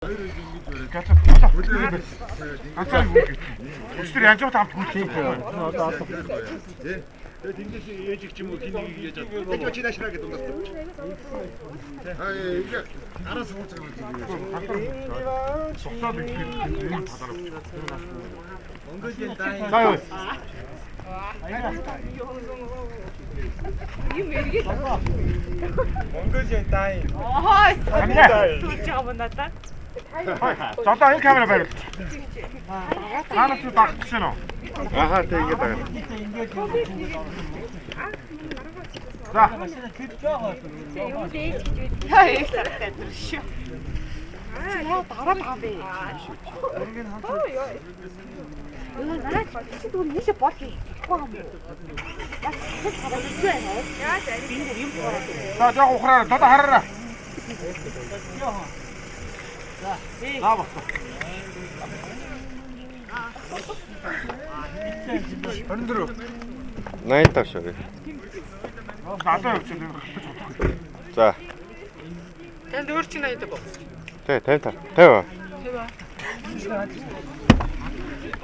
Ганцаар ганцаар өчтөр янжууд хамт гүйлсэн юм. Одоо алга. Тэгээд тэндээс ээж их ч юм уу хин нэгийг яаж чаддаг. Тэжээ чи наашраа гэдэг дундаас тавьчих. Аа ингээ араас хурц байгаа юм. Цуцаад ирэхэд энэ талаар өгч. Монголын дай. За юу. Юм эргээд. Монголын дай. Оой. Амнаа. Түлж байгаа юм надаа. За одоо энэ камера байвал. Хаанаас нь дагчих шин үү? Ахаа тэг ингээ дагаа. За. Юм дээж гэж байд. Яа, их сартай тэр шүү. Чи яа дараад байгаа юм бэ? Юу наа чи зүгээр нийшээ бол хийхгүй юм уу? Яг тэр хараад байна. Яаж энэ дээр юм бороод. За жоох ухраараа. Одоо хараараа. За босоо. 24. 85 шүү. Надад явчих юм галтаж бодохгүй. За. Танд өөр чинь 80 боо. Тэ 55. 50. 50.